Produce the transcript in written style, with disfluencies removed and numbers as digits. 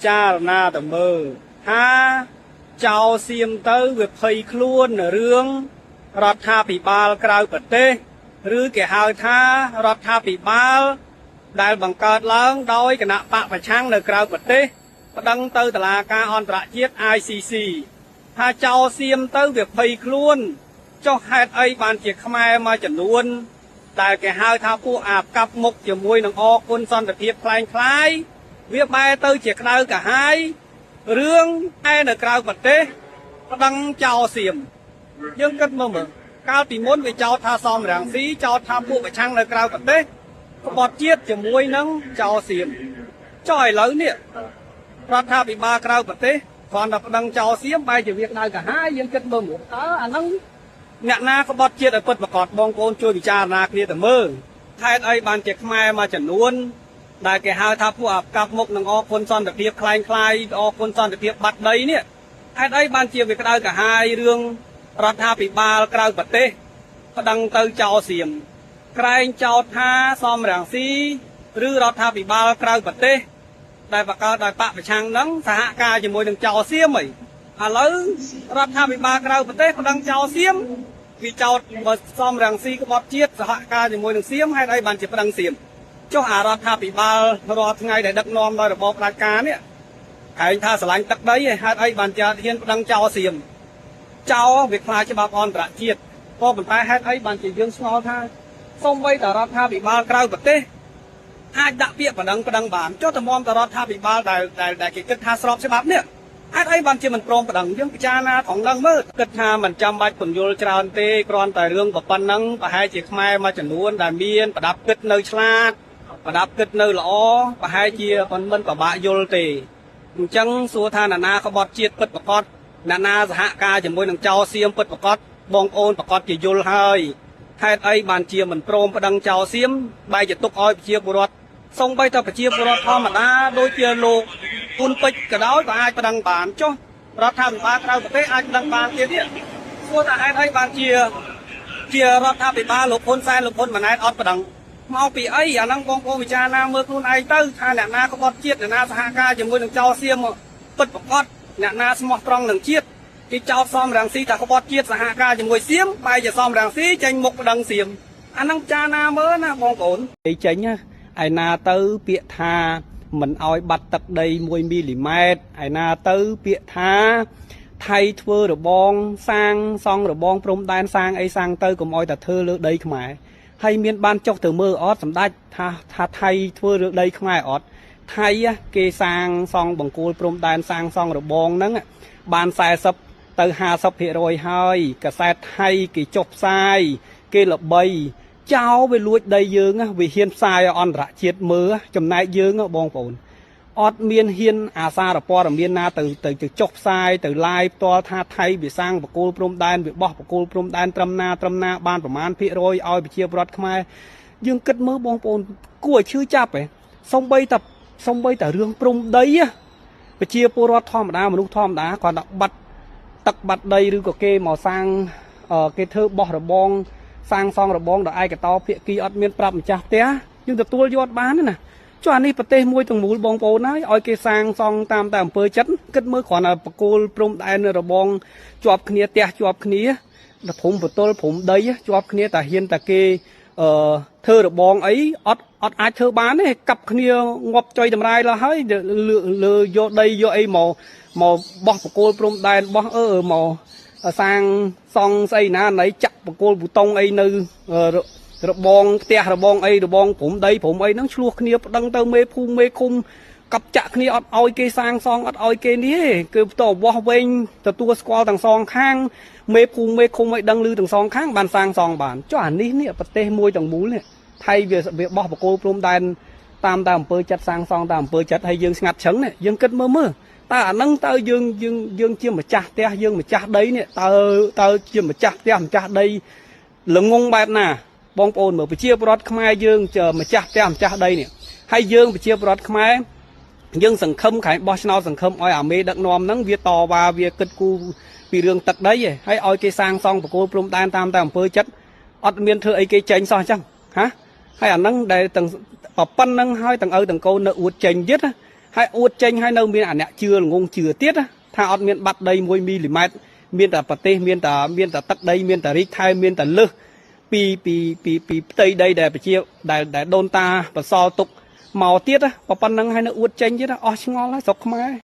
ចារណាទៅមើលថាចោលសៀមទៅវាភ័យខ្លួននៅរឿងរដ្ឋាភិបាលក្រៅប្រទេសឬគេហៅថារដ្ឋាភិបាលដែលបង្កើតឡើងដោយគណៈបកប្រឆាំងនៅក្រៅប្រទេសប្តឹងទៅតុលាការអន្តរជាតិ ICC ថាចោលសៀមទៅវាភ័យខ្លួនចុះហេតុអីបានជាខ្មែរមួយចំនួនដែលគេហៅថាពួកអាបកាប់មុខជាមួយនឹងអគុណសន្តិភាពคล้ายคล้ายវាបែរទៅជាក្តៅកាហាយរឿងឯនៅក្រៅប្រទេសប្តឹងចោលសៀមយើងគិតមើលមើលកាលពីមុនវាចោទថាសំរងស៊ីចោទថាពួកប្រឆាំងនៅក្រៅប្រទេសក្បត់ជាតិជាមួយនឹងចោលសៀមចុះឥឡូវនេះរដ្ឋាភិបាលក្រៅប្រទេសគ្រាន់តែប្តឹងចោលសៀមបែរជាវាក្តៅកាហាយយើងគិតមើលមើលតើអាហ្នឹងអ្នកណាក្បត់ជាតិឲ្យពិតប្រាកដបងប្អូនជួយពិចារណាគ្នាទៅមើលហេតុអីបានជាខ្មែរមួយចំនួនដែលគេហៅថាពួកអាកាប់មុខនឹងអគុណសន្តិភាពคล้ายคล้ายអគុណសន្តិភាពបាត់ដីនេះហេតុអីបានជាវាក្តៅកាហាយរឿងរដ្ឋាភិបាលក្រៅប្រទេសប្តឹងទៅចោលសៀមក្រែងចោទថាសំរងស៊ីឬរដ្ឋាភិបាលក្រៅប្រទេសដែលបង្កើតដោយបកប្រឆាំងហ្នឹងសហការជាមួយនឹងចោលសៀមអីឥឡូវរដ្ឋាភិបាលក្រៅប្រទេសប្តឹងចោលសៀមវាចោទបើសំរងស៊ីក្បត់ជាតិសហការជាមួយនឹងសៀមហេតុអីបានជាប្តឹងសៀមចុះអារដ្ឋាភិបាលរាល់ថ្ងៃដែលដឹកនាំដោយរបបផ្ដាច់ការនេះឯងថាស្រឡាញ់ទឹកដីហេតុអីបានជាហ៊ានប្តឹងចោលសៀមចោលវាខ្លាចច្បាប់អន្តរជាតិក៏ប៉ុន្តែហេតុអីបានជាយើងស្ងល់ថាសូម្បីតែរដ្ឋាភិបាលក្រៅប្រទេសអាចដាក់ពាក្យប្តឹងប្តឹងបានចុះតម្រាំតែរដ្ឋាភិបាលដែលដែលគេគិតថាស្របច្បាប់នេះហេតុអីបានជាមិនព្រមប្តឹងយើងពិចារណាត្រង់ហ្នឹងមើលគិតថាមិនចាំបាច់ពន្យល់ច្រើនទេគ្រាន់តែរឿងប៉ុណ្ណឹងប្រហែលជាខ្មែរមួយចំនួនដែលមានប្រដាប់គិតនៅឆ្លាតប្រដាប់គិតនៅល្អប្រហែលជាមិនពិបាកយល់ទេអញ្ចឹងសួរថាណានាក្បត់ជាតិពិតប្រាកដណានាសហការជាមួយនឹងចោលសៀមពិតប្រាកដបងប្អូនប្រាកដជាយល់ហើយហេតុអីបានជាមិនព្រមប្តឹងចោលសៀមបែរជាទុកឲ្យប្រជាពលរដ្ឋសូម្បីតែប្រជាពលរដ្ឋធម្មតាដូចជាលោកគុណពេជ្រក៏ដោយក៏អាចប្តឹងបានចុះរដ្ឋាភិបាលក្រៅប្រទេសអាចប្តឹងបានទៀតនេះសួរថាហេតុអីបានជារដ្ឋាភិបាលលោកហ៊ុនសែនលោកហ៊ុនម៉ាណែតអត់ប្តឹងមកពីអីអាហ្នឹងបងប្អូនពិចារណាមើលខ្លួនឯងទៅថាអ្នកណាក្បត់ជាតិអ្នកណាសហការជាមួយនឹងចោលសៀមពិតប្រាកដអ្នកណាស្មោះត្រង់នឹងជាតិគេចោទសំរងស៊ីថាក្បត់ជាតិសហការជាមួយសៀមបែរជាសំរងស៊ីចេញមុខប្តឹងសៀមអាហ្នឹងចាណាមើលណាបងប្អូនឯចេញណាឯណាទៅពាក្យថាមិនអោយបាត់ទឹកដី1មីលីម៉ែត្រឯណាទៅពាក្យថាថៃធ្វើរបងសាងសង់របងព្រំដែនសាងអីសាងទៅកុំអោយតែធ្វើលើដីខ្មែរហើយមានបានចុះទៅមើលអត់សម្ដេចថាថៃធ្វើលើដីខ្មែរអត់ថៃគេសាងសង់បង្គោលព្រំដែនសាងសង់របងហ្នឹងបាន40ទៅ50%ហើយកសែតថៃគេចុះផ្សាយគេល្បីចោលវាលួចដីយើងវាហ៊ានផ្សាយឲ្យអន្តរជាតិមើលចំណែកយើងបងប្អូនអត់មានហ៊ានអាសារព័ត៌មានណាទៅទៅចុះផ្សាយទៅ live ផ្ទាល់ថាថៃវាសាងបកគោលព្រំដែនវាបោះបកគោលព្រំដែនត្រឹមណាត្រឹមណាបានប្រមាណភាគរយឲ្យប្រជាពលរដ្ឋខ្មែរយើងគិតមើលបងប្អូនគួរឲ្យឈឺចាប់ហ៎សំបីតែរឿងព្រំដីប្រជាពលរដ្ឋធម្មតាមនុស្សធម្មតាគ្រាន់តែបាត់ទឹកបាត់ដីឬក៏គេមកសាងគេធ្វើបោះរបងសាងសង់របងដោយឯកតោភាគីអត់មានប្រាប់ម្ចាស់ផ្ទះយើងទទួលយកអត់បានទេណាចុះអានេះប្រទេសមួយទាំងមូលបងប្អូនហើយឲ្យគេសាងសង់តាមតែអំពើចិត្តគិតមើលគ្រាន់តែបកគោលព្រំដែនរបងជាប់គ្នាផ្ទះជាប់គ្នាដល់ព្រំបទល់ព្រំដីជាប់គ្នាតែហ៊ានតែគេអឺធ្វើរបងអីអត់អាចធ្វើបានទេកាប់គ្នាងាប់ចុយតម្រាយឡើយហើយលើយកដីយកអីមកបោះបកគោលព្រំដែនបោះមកសាងសង់ស្អីណាណីចាក់បកគោលប៊ូតុងអីនៅរបងផ្ទះរបងអីរបងព្រំដីព្រំអីហ្នឹងឆ្លោះគ្នាប្តឹងទៅមេភូមិមេឃុំកាប់ចាក់គ្នាអត់ឲ្យគេសាងសង់អត់ឲ្យគេនេះទេគឺផ្ទោះវាស់វែងទទួលស្គាល់ទាំងសងខាងមេភូមិមេឃុំឲ្យដឹងឮទាំងសងខាងបានសាងសង់បានចុះអានេះនេះប្រទេសមួយទាំងមូលនេះថៃវាបោះបកគោលព្រំដែនតាមតែអំពើចិត្តសាងសង់តាមអំពើចិត្តហើយយើងស្ងាត់ឆឹងនេះយើងគិតមើលមើលតើអាហ្នឹងតើយើងយើងយើងជាម្ចាស់ផ្ទះយើងម្ចាស់ដីនេះតើជាម្ចាស់ផ្ទះម្ចាស់ដីល្ងងបែបណាបងប្អូនមើលប្រជាពលរដ្ឋខ្មែរយើងជាម្ចាស់ផ្ទះម្ចាស់ដីនេះហើយយើងប្រជាពលរដ្ឋខ្មែរយើងសង្ឃឹមខែបោះឆ្នោតសង្ឃឹមឲ្យអាមេដឹកនាំហ្នឹងវាតវ៉ាវាគិតគូរពីរឿងទឹកដីឯងហើយឲ្យគេសាងសង់បកគោលព្រំដែនតាមតែអំពើចិត្តអត់មានធ្វើអីគេចេញសោះអញ្ចឹងហាហើយអាហ្នឹងដែលទាំងប៉ុណ្្នឹងហើយទាំងឪទាំងកូននៅអួតចេញទៀតណា ហើយអួតចេញហើយនៅមានអាអ្នកជឿល្ងងជឿទៀតណាថាអត់មានបាត់ដី1មីលីម៉ែត្រមានតែប្រទេសមានតែមានតែទឹកដីមានតែរីកថែមានតែលឹះពីពីពីពីផ្ទៃដីដែលប្រជាដែលដែលដូនតាបន្សល់ទុកមកទៀតណាប៉ុណ្ណឹងហើយនៅអួតចេញទៀតណាអស់ឆ្ងល់ហើយស្រុកខ្មែរ។